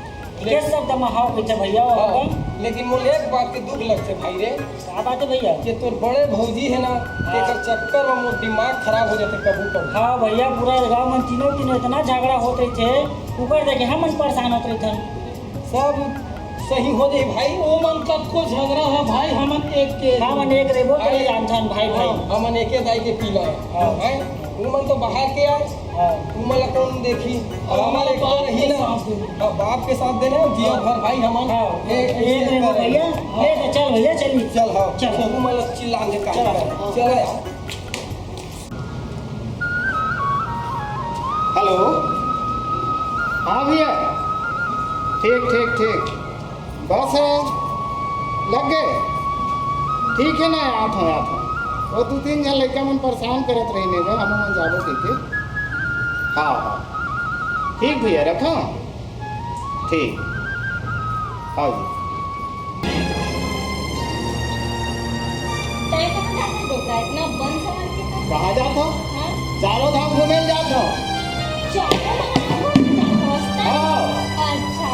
के शब्द म हाव कहिथे भैया, हाँ, ओकर? लेकिन मोला एक बात के दुख लगथे भाई रे। का बात हे भैया? ये तोर बड़े भौजी हे ना, हाँ। तेकर चक्कर म मोर दिमाग खराब हो जाथे कभू कभू। हाँ भैया, पूरा गांव मन तीनों तीनों इतना झगड़ा होत रहिथे, ऊपर देखे हमन परेशान होत रहिथन। सब सही हो जाई भाई, ओ मन कतको झगड़ा हे भाई, हमन एक के हमन एक रेबो तो भाई। जानथन भाई, भाई। हाँ, हमन एके दाई के पीला हे। हाँ। हैं? उमन तो बाहर के आए, हाँ। उमन ला कौन देखी? अब हाँ, हमारे एक बाप रही के ना, साथ देना। अब बाप के साथ देना, जिया हाँ। भर भाई हमारे हाँ। एक एक एक नहीं हो करें। भैया, हाँ। ले तो चल भैया, चलिए। चल, हाँ। चल। उमन ला चिल्लान दे काम चल। कर। चल यार। हेलो, हाँ भैया, ठीक, ठीक, ठीक। बस, लग गे। ठीक हे ना, आत हँव, आत हँव। वो दू तीन झन लइका मन परेशान करत रहिन हे, हमन मन जाबो कहिके। हाँ, हाँ। ठीक भैया, रखँव। ठीक। हाँ जी। तैं कहाँ जात हस डोकरा? इतना बन समझ के तो। कहाँ जात हँव? हाँ? चारों धाम घूमे ल जात हँव। चारों धाम घूमे जात हस? हाँ। अच्छा,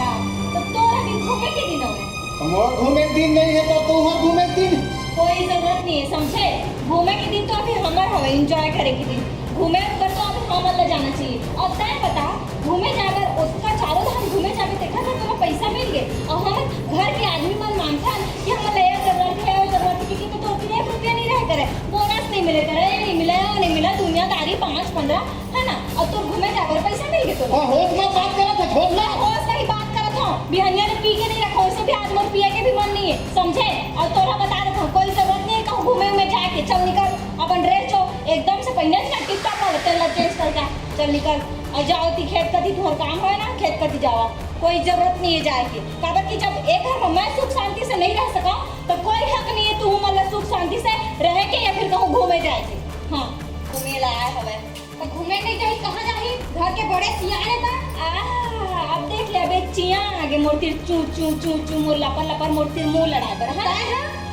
तो तोर अभी घूमे के दिन हवे। त मोर घूमे के दिन नइ हे, त तोहर घूमे के दिन? कोई जरूरत नहीं है, समझे? घूमे के दिन तो अभी हमर हवे, enjoy करे के दिन। घूमे बर तो अभी हमन ला जाना चाहिए। अउ तैं बता, घूमे जाए बर ओतका चारों धाम घूमे जाबे, तेखर बर तोला पइसा मिल गे। अउ हमन घर के आदमी मन मानथन कि हमन ला ये जरूरत हे, वो जरूरत हे, क्योंकि तो तोर तीर एक रुपया नइ रहे करे, बोनस नइ मिले करे, ये नइ मिले, वो नइ मिले, दुनियादारी पाँच पन्द्रह, है ना? अउ तोर घूमे जाए बर पइसा मिल गे तोला। हाँ, होश में बात करत हे, होश में। हाँ, होश में ही बात करत हँव। बिहनिया ले पी के नइ रखँव, वैसे भी आज मोर पिए के भी मन नइ हे, समझे? अउ तोला बता देत हँव, कोई जरूरत नइ हे कहूँ घूमे उमे जाए के। चल निकल, अपन dress जो एकदम से पहिने ना, tip top वाला, तेला change कर जा। चल निकल, अउ जाओ ती खेत कती, तुँहर काम होय ना, खेत कती जावा, कोई जरूरत नइ हे जाए के। काबर कि जब एक घर में मैं सुख शांति से नइ रह सकँव, त कोई हक नइ हे तुहू मन ला सुख शांति से रहे के या फिर कहूँ घूमे जाए के। हाँ, घूमे ला आए हवय। त घूमे नइ जाही, कहाँ जाही? घर के बड़े सियान हे त। आहा, अब देख ले, अब एक चियाँ आगे मोर तीर चू, चू, चू, चू, मोर लपर, लपर, मोर तीर मुँह लड़ाए बर, हाँ? काय हा?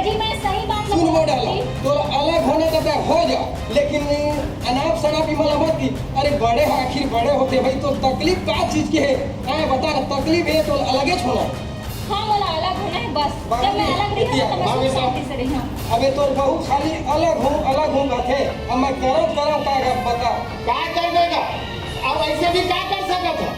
जी, मैं सही बात सुन, वो डाला, तो अलग होना चाहता है, हो जा, लेकिन अनाप शनाप ही मला मत दी। अरे, बड़े आखिर बड़े होते भाई, तो तकलीफ का चीज के है? आए बता ना, तकलीफ है तो अलगे छोड़ो। हाँ, मोला अलग होना है बस। जब मैं अलग रही हूँ, तो मैं सुख शांति से रही हूँ। अबे, तोर बहू खाली अलग हूँ, अलग हूँ कहथे। अब मैं करम, करम का, का बता? का कर देगा? अब ऐसे भी का कर सकत है?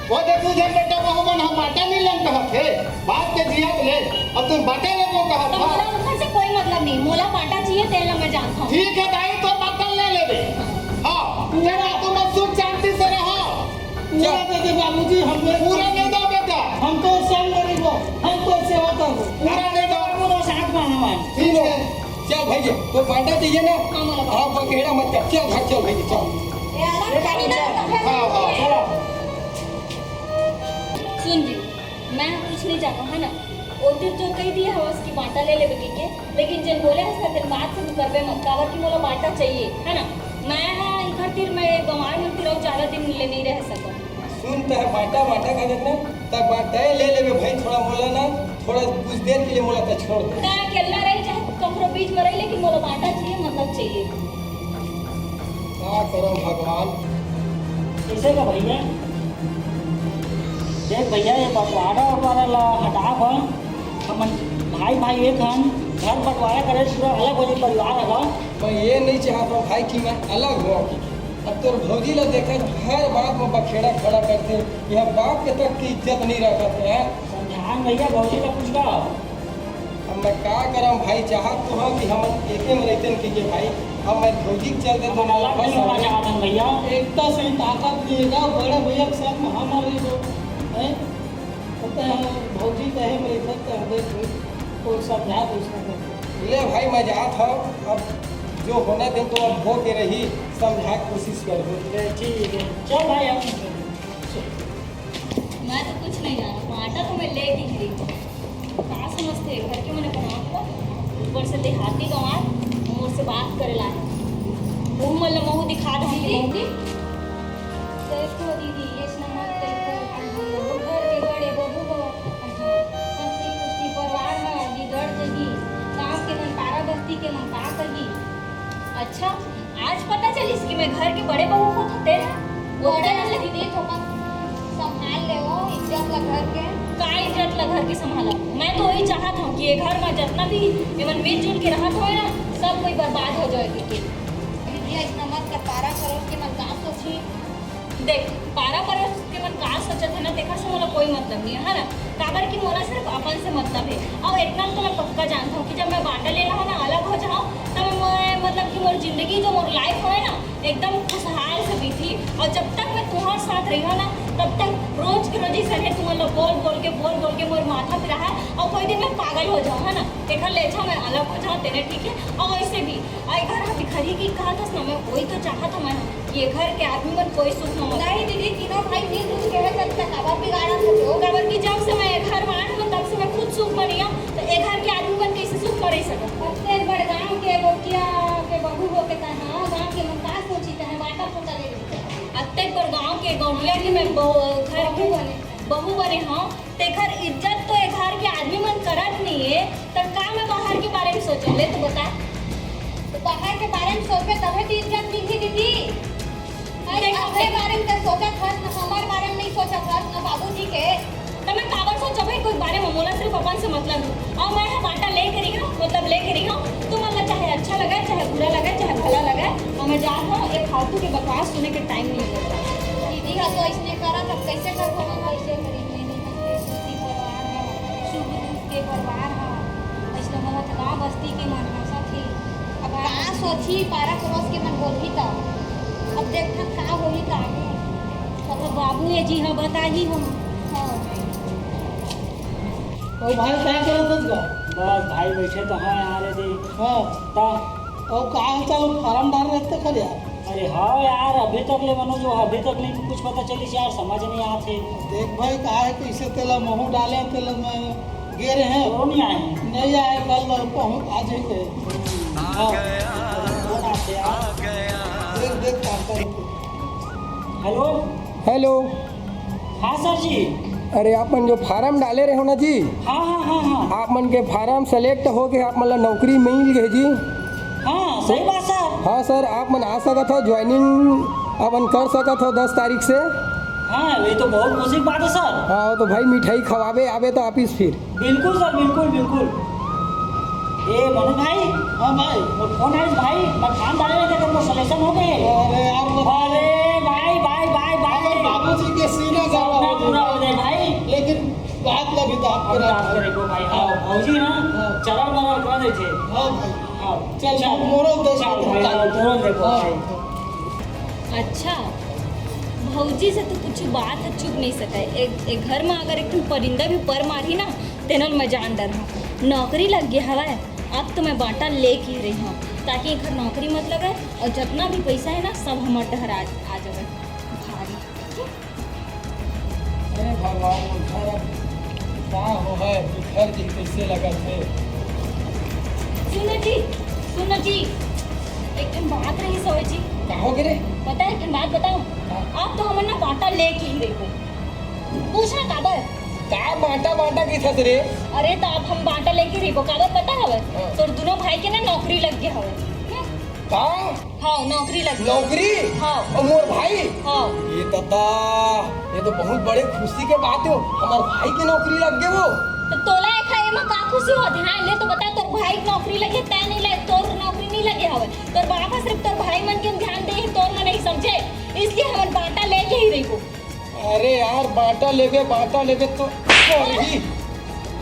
वो देखू, जब बेटा बहू मन हम बांटा नहीं लेन कहत हे, बात के जियत ले, अब तुम बांटा लेबो कहत तो हो। मोला उधर से कोई मतलब नहीं, मोला बांटा चाहिए, तेल ला मैं जानता हूँ। ठीक है दाई, तो बांटा ले लेबे। हाँ, पूरा तुम अब सुख शांति से रहो। पूरा दे दे बाबूजी, हम लोग पूरा नहीं दो बेटा। हम तो संग गरीब हो, हम तो सेवा कर दो। पूरा नहीं दो। पूरा साथ में हमारे। ठीक है। चल भैया, तो बांटा चाहिए ना? हाँ, मोला बांटा। हाँ, बखेड़ा मत कर। चल घर चल भैया, चल। ए, अलग बेटा, नहीं चल। ना, हाँ, हाँ। चलो। सुन जी, मैं कुछ नहीं जानूँ, है ना? ओ दिन जो कही दिए हवस कि बांटा ले लेबे कहिके, लेकिन जेन बोले हस ना, तेन बात से मुकरबे मत, काबर कि मोला बांटा चाहिए, है ना? मैं हा इनकर तीर, मैं गंवार मन तीर अउ ज्यादा दिन ले नहीं रह सकत। सुन, तह बांटा, बांटा का देखना, तब बांटा ले लेबे भाई, थोड़ा मोला ना, थोड़ा कुछ देर के लिए मोला तह छोड़ दे। तह अकेला रही, चाहे ककरो बीच में रही, लेकिन मोला बांटा चाहिए, मतलब चाहिए। का करम भगवान। कइसे का भइया? देख भइया, ये बंटवारा वंटवारा ला हटा बा। हमन भाई भाई एक हन, घर बंटवारा करे से पूरा अलग हो जाई परिवार ह। मैं ये नहीं चाहत हूँ भाई कि मैं अलग हों। अब तोर भौजी ला देखत हर बात में बखेड़ा खड़ा करथे। यह बाप के तक की इज्जत नहीं रखत हे। समझान भइया, भौजी ला कुछ का। अब मैं का करम भाई, चाहत तो हूँ कि हमन एके में रहितेन कहिके भाई। अब मैं भौजी के चलते तो हमन अलग बस नहीं होना चाहत हन भइया। एकता से ही ताकत मिलेगा, बड़े भइया के साथ में हम रही तो, हैं? पता है, भौजी कहे में इज्जत कर दे तू, तो समझा दे उसको। ले भाई, मैं जात हूँ, अब जो होना दे तो अब हो के रही, समझा के कोशिश कर दो। ले, ठीक है, चल भाई, हम मैं तो कुछ नहीं जाना, आटा तो मैं लेके ही रही हूँ। का समझते घर के मने बना के ऊपर से देहाती गंवार मोर से बात करे ला। मुंह मन ला मुंह दिखा दो दीदी। देखो दीदी, ये नमक देखो, वो घर के बड़े बहू हो, हंसी खुशी परिवार है, बिगड़ जगी, गांव के मन, पारा बस्ती के मन का कही। अच्छा, आज पता चलिस कि मैं घर के बड़े बहू होत हते। वो बड़े तो वाले दीदी थोड़ा संभाल ले, वो इज्जत ला घर के। का इज्जत ला घर के संभाला? मैं तो वही चाहत हूँ कि ये घर में जितना भी एमन मिलजुल के रहत होए ना, सब कोई बर्बाद हो जाए करके। दीदी, ऐसा मत कर, पारा पड़ोस के मन का सोची। देख, पारा पड़ोस के मन का सोचत है ना, तेखर से मोला कोई मतलब नहीं है, है ना? काबर कि मोला सिर्फ अपन से मतलब है। और इतना तो मैं पक्का जानता हूँ कि जब मैं बांटा ले रहा हूँ ना, अलग हो जाऊँ, तब मैं, मतलब कि मोर जिंदगी, जो मोर लाइफ है ना, एकदम खुशहाल से बीती। और जब तक मैं तुम्हारे साथ रही हूँ ना, तब तक रोज के रोज ही सने तुम लोग बोल बोल के, बोल बोल के मोर माथा पिरा है। और कोई दिन मैं पागल हो जाऊँ, है ना, तेखर ले अच्छा मैं अलग हो जाऊँ, तेने ठीक है। और वैसे भी आई घर हम बिखरी की कहा था ना, मैं वही तो चाहत हूँ मैं, ये घर के आदमी मन कोई सुख न हो। नहीं दीदी, तीनों भाई मिलजुल के है, जब तक अब बिगाड़ा तो हो। काबर कि जब से मैं ये घर में आए हूँ, तब से मैं खुद सुख में नहीं हूँ, तो ये घर के आदमी मन कैसे सुख में रह सकत? अत्ते बड़ गांव के गोटिया के बहू हो के तहाँ गांव के मन का सोची, तहाँ बाटा फूटा ले लेते। अत्ते बड़ गांव के गोटिया के मैं बहू, घर के बहू बने। बहू बने हूँ, तेखर इज्जत तो ए घर के आदमी मन करत नहीं है, त का मैं बाहर के बारे में सोचूं? ले तो बता। तो बाहर के बारे में सोचबे तभे तो इज्जत मिलही दीदी। अरे देख, अपने बारे में तो सोचत हस, न हमारे बारे में नहीं सोचत हस, न बाबूजी के। त मैं काबर सोचब भाई कोई बारे में? मोला सिर्फ अपन से मतलब है। और मैं ह बाटा लेके रही हूँ, मतलब लेके रही हूँ, तुम मन ला चाहे अच्छा लगे, चाहे बुरा लगे, चाहे भला लगे, और मैं जात हूँ, ये फालतू के बकवास सुने के टाइम नहीं है। दीदी ह तो इसने करत, अब कैसे करबो हम? कैसे करी? नहीं, नहीं, नहीं, सोची परिवार ह, सुख दुख के परिवार ह, ऐसे मोला तो गाँव बस्ती के मन ह सखी। अब का सोची, पारा पड़ोस के मन बोलही त? अब देखथन का होही त आगे। अब बाबू ये जी ह बताही हम। हाँ। ओ भाई, का करत हस गा? बस भाई, बैठे तो हैं यार, दे। हाँ। ता? और का हाल चाल, फार्म डाले रहे हस का यार? अरे हाँ यार, अभी तक ले मनो जो अभी तक नहीं कुछ पता चलिस यार, समझ नहीं आत हे। देख भाई, का है, कैसे तेला महू डाले, तेला मैं गे रहे हैं। तो नहीं आए? नहीं आए, कल पहुँच आ जाएंगे। हाँ। कौन आते यार? देख, देख, काम कर। हेलो। हेलो। हाँ सर जी। अरे, आप मन जो फार्म डाले रहे हो ना जी, हाँ, हाँ, हाँ, हाँ। आप मन के फार्म सेलेक्ट हो के आप मन ला नौकरी मिल गए जी। हाँ, सही बात सर। हाँ सर, आप मन आ सकत हो, ज्वाइनिंग अपन कर सकत हो दस तारीख से। हाँ, ये तो बहुत खुशी की बात है सर। हाँ, तो भाई मिठाई खवाबे आबे तो ऑफिस फिर। बिल्कुल सर, बिल्कुल, बिल्कुल। ए, मनोज भाई। हाँ भाई। मोर फोन आइस भाई, मैं फार्म डाले रहे थे, तो मोर सिलेक्शन हो गए। अरे यार, मत अरे भाई, भाई, भाई, भाई। अरे बाबूजी के सीना गर्म सपना हो पूरा जाए। हो जाए भाई। लेकिन बात ला भी तो आप हम करा। बात करेंगे भाई, हाँ, भौजी ना हाँ। चलर मलर कर दे थे। हाँ भाई। हाँ, चल, चल। मोरो देख चल लेते हैं। भाई, मोरो देखो हाँ। भाई। अच्छा, भौजी से तो कुछ बात चुप नहीं सके। एक, एक घर में अगर एक ठन परिंदा भी पर मारही ना, तेनल मैं जान डरहूँ। नौकरी लग गया हवय, अब तो मैं बांटा लेके रही हूँ, ताकि एकर नौकरी मत लगे और जितना भी पैसा है ना, सब हमर डहर आ, आ जावे। भारी। हे भगवान, घर अब का हो है, बिखर के कैसे लगत हे? सुनो जी, सुनो जी, एक ठन बात रही सवय जी। का हो गे रे? पता है, एक ठन बात बताऊं? हाँ। आप तो हमन ना बांटा लेके ही रहिबो। पूछना काबर? का बांटा बांटा की थस रे? अरे, तो आप हम बांटा लेके रहिबो, काबर पता हवय? हाँ। तोर दोनों भाई के ना नौकरी लग गया हवय। हम्म। का? हाँ, नौकरी लग गे। नौकरी? हाँ। अउ मोर भाई? हाँ। ए ददा, ए तो बहुत बड़े खुशी के बात हे, हमर भाई के नौकरी लग गे वो। त तोला एखर एमा का खुशी होथे? हाँ, ले तो बता, तोर भाई के नौकरी लगे, तैं नइ लगे, तोर नौकरी नइ लगे हवय। तोर बाप ह सिर्फ तोर भाई मन के ध्यान दे हे, तोर मन नइ समझे, इसलिए हमन बांटा लेके ही रहिबो। अरे यार, बांटा लेबे, बांटा लेबे तो करही।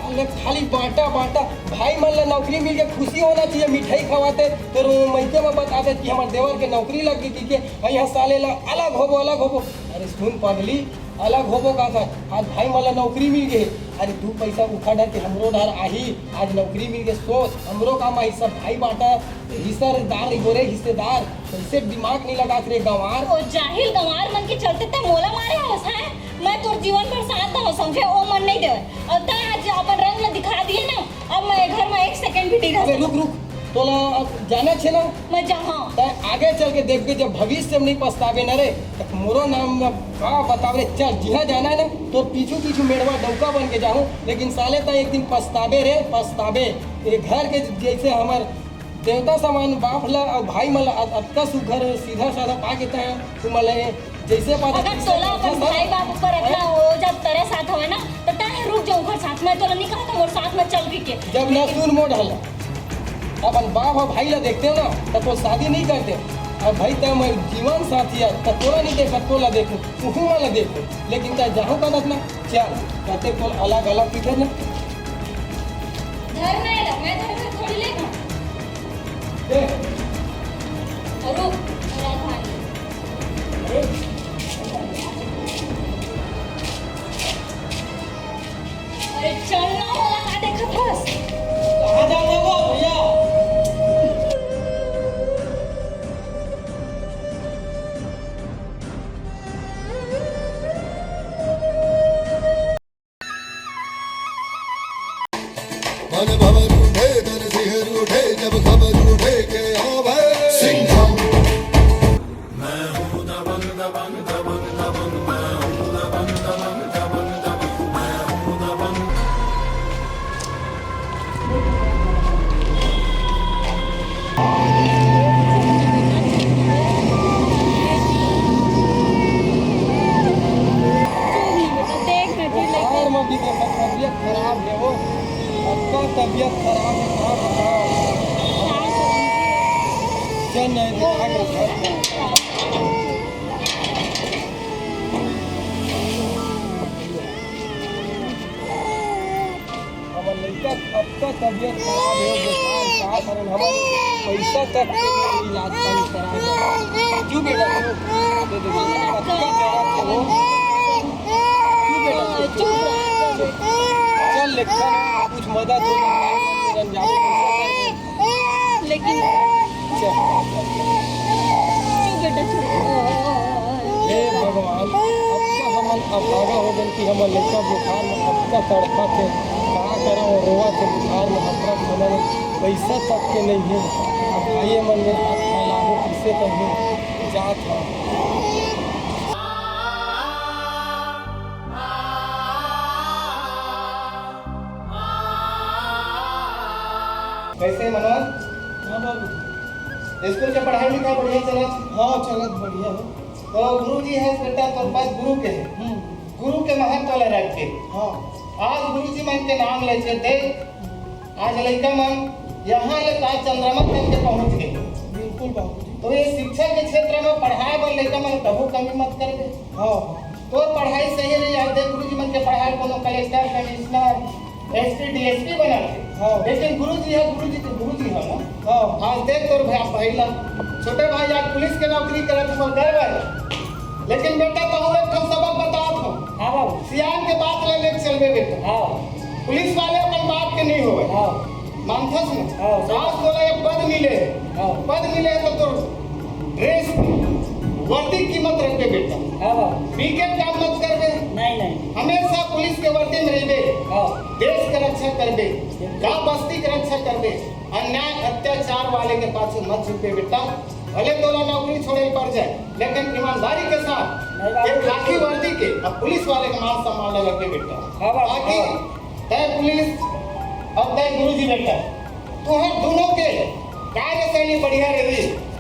अरे खाली बांटा, बांटा। भाई मन ला नौकरी मिल के खुशी होना चाहिए, मिठाई खवाथे। तोर मइके में बता दे कि हमर देवर के नौकरी लग गे कि के, अउ यहाँ साले ला अलग होबो, अलग होबो। अरे सुन पगली, अलग होबो का कर, आज भाई मन ला नौकरी मिल गे। अरे दू पैसा उखा डर के हमरो डर आही, आज नौकरी मिल गे, सोच हमरो काम आही। सब भाई बांटा, हिस्सेदार, गोरे हिस्सेदार। कइसे दिमाग नइ लगात रे गंवार? ओ जाहिल गंवार मन के चलते तैं मोला मारे हवस, हैं? मैं तोर जीवन भर साथ दहूं, समझे? ओ मन नइ देवय। अउ तैं आज अपन रंग ल दिखा दिए ना, अब मैं घर में एक सेकंड भी नइ रह अबे सकत। रुक, रुक, तोला अब जाना छे ना? मैं जाहूं। तैं आगे चल के देखबे, जब भविष्य में नइ पछताबे ना रे, त मोरो नाम में का बतावे रे? चल, जिहां जाना हे ना, तोर पीछू पीछू मेड़वा डौका बन के जाहूं, लेकिन साले तैं एक दिन पछताबे रे, पछताबे। ये घर के जइसे हमर देवता समान बाप ला अउ भाई मन ला अत-, अतका सुघर सीधा साधा पा के तैं तुमन ला जइसे पाता अगर तइसे तोला अपन करथस। भाई बाप ऊपर अतना हैं? ओ जब तरस आत हवय ना, त तैं रुक जा ओकर साथ, मैं तोला नइ कहत हंव मोर साथ में चल भी के। जब ना सुन मोर ढाला, अपन बाप अउ भाई ला देखतेंव ना, त तोर शादी नइ करतेंव। अउ भाई तैं मोर जीवन साथी हस, त तोला नइ देखंव, तोला देखहूं, उहू मन ला देखहूं, लेकिन तैं जाहूं कहत हस ना, चल, कहते तोला अलग अलग दिखत ना। धर ना एला, मैं धर धर थोड़ी लेगा। दे। रुक, राधा। अरे। अरे चल ना, ओला का देखत हस? कहाँ जात हस वो भैया? मन भंवर उठे, तन सिहर उठे, जब खबर उठे के आवे सिंघम। बुखार म भी देखत तबियत खराब हे वो। अतका तबियत खराब हे, का बताओ। चल नहीं, देखा के घर। हमर लइका के अतका तबियत खराब हे, बुखार का कारण हमर पइसा तक के इलाज पानी करा दे। क्यों बेटा, क्यों? दे दे बेटा, अतका जरूरत हे वो। क्यों बेटा, क्यों? चल, चल, चल। चल, लेकिन कुछ मदद हो जाए, जाए पइसा कर दे। लेकिन चुप बेटा, चुप। हे भगवान, अतका हमन अभागा हो गन कि हमर लइका बुखार में अतका तड़पत हे, का करव, रोवत हे बुखार में, अतका हमन पइसा तक के नइ हे। अब भाई मन में हाथ फैलाबो, किसे कहीं जात हन। कैसे मनोज? हाँ बाबू। स्कूल के पढ़ाई लिखाई बढ़िया चलत? हाँ, चलत बढ़िया हे। तो गुरु जी हे बेटा, तोर पद गुरु के हे। हम्म। गुरु के महत्व ल रख के। हाँ। आज गुरु जी मन के नाम ले के देख, आज लइका मन यहाँ ले आज चंद्रमा तक के पहुँच गे। बिल्कुल बाबू जी। तो ये शिक्षा के क्षेत्र में पढ़ाई बर लइका मन कभू कमी मत करबे। हाँ। तोर पढ़ाई सही रही, आज देख गुरु जी मन के पढ़ाई कोनो कलेक्टर, कमिश्नर, एसपी, डीएसपी बनत हे। हाँ। लेकिन गुरु जी हे, गुरु जी के गुरु जी हे ना। हाँ। आज देख तोर भाई, भाई ला, छोटे भाई आज पुलिस के नौकरी करत हे, ओकर गर्व हे। लेकिन बेटा, तहूँ एक ठन सबक बतात हूँ। हाँ बाबू। सियान के बात ले लेके चलबे बेटा। हाँ। पुलिस वाले अपन बाप के नहीं होवे। हाँ। मानथस न? हाँ, सही। आज तोला एक पद मिले हे। हाँ। पद मिले हे तो तोर ड्रेस, वर्दी कीमत रखबे बेटा। हाँ बाबू। बीके काम मत करबे। नहीं, नहीं। हमेशा पुलिस के वर्दी में रहिबे। हाँ। देश के रक्षा करबे। बिल्कुल। गांव बस्ती के रक्षा करबे। अन्याय अत्याचार वाले के पाछू मत झुकबे बेटा। भले तोला नौकरी छोड़े पड़ जाए, लेकिन ईमानदारी के साथ नहीं बाबू। एक खाकी वर्दी के अब पुलिस वाले के मान सम्मान ल रखबे बेटा। हाँ बाबू, ताकि हाँ। तय पुलिस अउ तय गुरुजी बेटा, तुहर दोनों के कार्यशैली बढ़िया रही,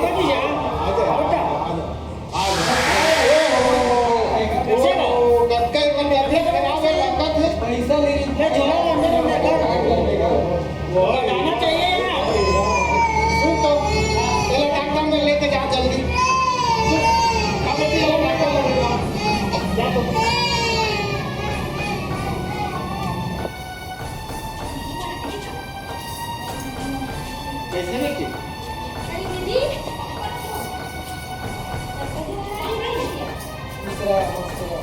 बाबा जी यार। अच्छा। अच्छा। आज। कैसे बा? कतका एक बार अभी खराब है, लंका थे। पैसा नहीं। मैं झोला में अंदर अंदर कर। वो बताना चाहिए यार। सुन तो, चलो डॉक्टर में लेके जा जल्दी। अब भी चलो डॉक्टर में लेके जा। जा तो। कैसे नहीं की? अरे दीदी, दूसरा, दूसरा।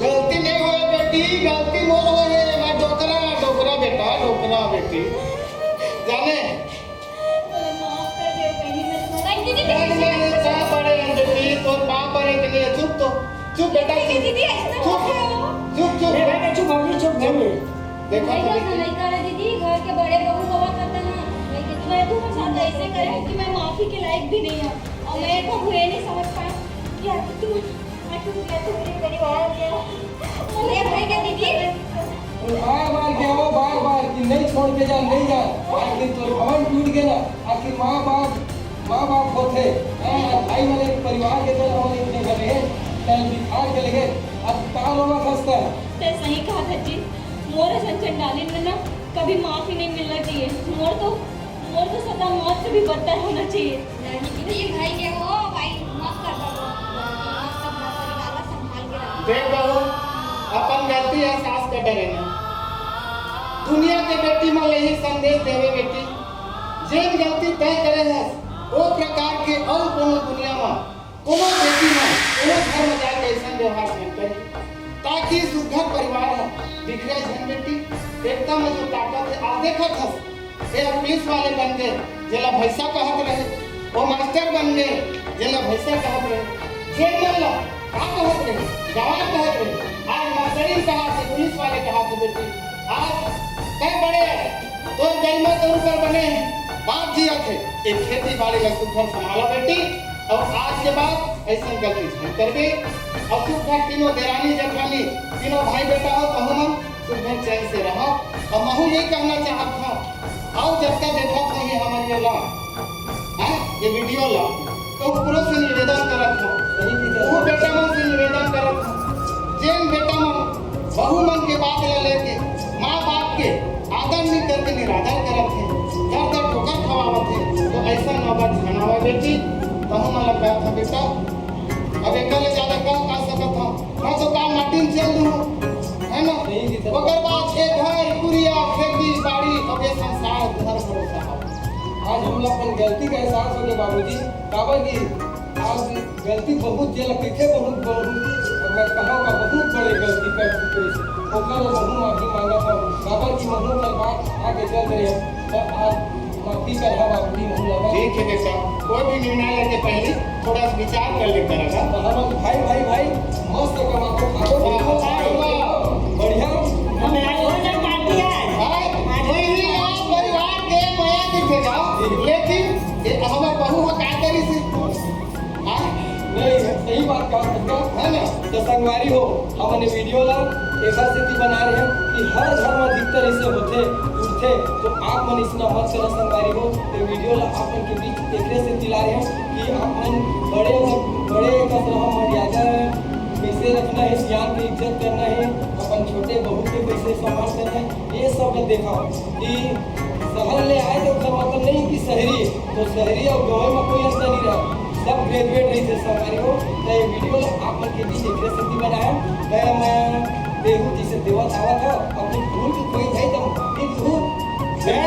गलती नहीं होए बेटी, गलती मोर होए हे। मैं डोकरा, डोकरा बेटा, डोकरा बेटी। जाने? नहीं, नहीं, नहीं, का पड़े हे बेटी, तोर बाप पड़े के लिए। चुप तो, चुप बेटा, चुप। दीदी, ऐसे चुप, चुप, चुप। ए, बेटा, चुप, अभी चुप, चुप। देखो नहीं तो तो बेटी। नहीं करे दीदी, घर के बड़े बहू होवा करते हैं। लेकिन मैं तुम्हारे साथ ऐसे करे कि मैं माफी के लायक भी नहीं हूँ। और मैं एक बहू ये नहीं समझ पाई कि आखिर तुम, आखिर मैं तुम्हारे परिवार गया। ये भाई का दीदी। बार बार क्या हो, बार बार कि नहीं छोड़ के जा, नहीं जा। आखिर तो भवन टूट गया ना। आखिर माँ बाप, माँ बाप होथे, हैं, भाई वाले परिवार के तरह हमन इतने घर रहे, कल बिखार के लगे, अब का लोग हंसता है? ते सही कहा था जी, मोर असन चंडालिन में ना कभी माफी नहीं मिलना चाहिए। मोर तो, मोर तो सजा मौत से भी बदतर होना चाहिए। नहीं दीदी, भाई के हो, भाई माफ कर दो। माफ कर दो, परिवार ला संभाल के रखो। देख बहू, अपन गलती एहसास के डरे ना। दुनिया के बेटी मन ला यही संदेश देवे बेटी, जेन गलती तय करे हस, वो प्रकार के अउ कोनो दुनिया म, कोनो बेटी म, कोनो घर म जाके ऐसन व्यवहार झन करे, ताकि सुघर परिवार ह बिखरे झन बेटी। एकता म जो ताकत हे, आज देखत हस, ए पुलिस वाले बन गए, जेला भैसा कहत रहे, वो मास्टर बन गए, जेला भैसा कहत रहे, जेन मन ला का कहत रहे, गंवार कहत रहे, आज मास्टरी कहाथे, पुलिस वाले कहाथे बेटी। आज तय बड़े हे, तोर गरिमा तोर ऊपर बने हे, बाप जियत हे, एक खेती बाड़ी ला सुघर संभाला बेटी, अउ आज के बाद ऐसन गलती झन करबे। अउ सुघर तीनों देरानी जेठानी, तीनों भाई बेटा हो, तहु मन सुघर चैन से रहो। अउ महू ये कहना चाहत हूँ, अउ जतका देखत हो ये हमर ये ला, हाँ, ये वीडियो ला, तो ऊपरों से निवेदन करत हूँ, वो बेटा मन से निवेदन करत हूँ, जेन बेटा मन बहू मन के बात ला लेके माँ बाप के आदर नहीं करके निरादर करत हे, दर दर ठोकर खवावत हे, तो ऐसा नौबत झन आवय बेटी। तहु मन ला कहत हूँ बेटा, अब एकर ले ज्यादा का, का सकत हूँ? मैं तो काम माटी में चल दूँ, है ना? नहीं जी, सर। ओकर बाद ए घर, कुरिया, खेती, बाड़ी, अब ये संसार तुम्हारे भरोसा हो। आज हमला अपन गलती का एहसास हो गया बाबूजी, काबर कि आज गलती बहुत जेला कहिथे, बहुत, बहुत, अब मैं कहाँ का बहुत बड़े गलती कर चुके हूँ। ओकर ले महू माफी मांगत हूँ, काबर कि महू कर बात आगे चल रहे हैं, तो आज माफी कर हम अपनी मुंह लगा। ठीक है बेटा, कोई भी निर्णय लेके पहले थोड़ा सा विचार कर लेकर रहा। तो हम भाई, भाई, भाई, मस्त कमाबो, खाबो, वाह, वाह, वाह। बढ़िया। हम आज हो जाए पार्टी आज। भाई, आज कोई भी आप परिवार के मया दिखे जाओ, लेकिन ये हमारे बहू का क्या करी सी? हाँ? नहीं, सही बात कहा भैया। है ना? तो संगवारी हो, हमन ये वीडियो ला ऐसा सेती बना रहे हैं कि हर घर में अधिकतर ऐसे होथे, उठथे, तो आप मन इसना मत करो संगवारी हो। ये वीडियो ला आप मन के बीच एकरे सेती ला रहे हैं कि आप मन बड़े, बड़े का तरह मर्यादा कैसे रखना है, सियान की इज्जत करना है, अपन छोटे बहू के कैसे सम्मान करना है, ये सब ला देखा हो कि शहर ले आए तो ओकर मतलब नहीं कि शहरी, तो शहरी और गंवई में कोई अंतर नहीं रहा, सब ग्रेजुएट रही थे संगवारी हो। तो ये वीडियो ला आप मन के बीच एकरे सेती बनाया, तो मैं देहू जी से देवत आवत हो, अपनी भूल की कोई भाई तुम एक भूल। जय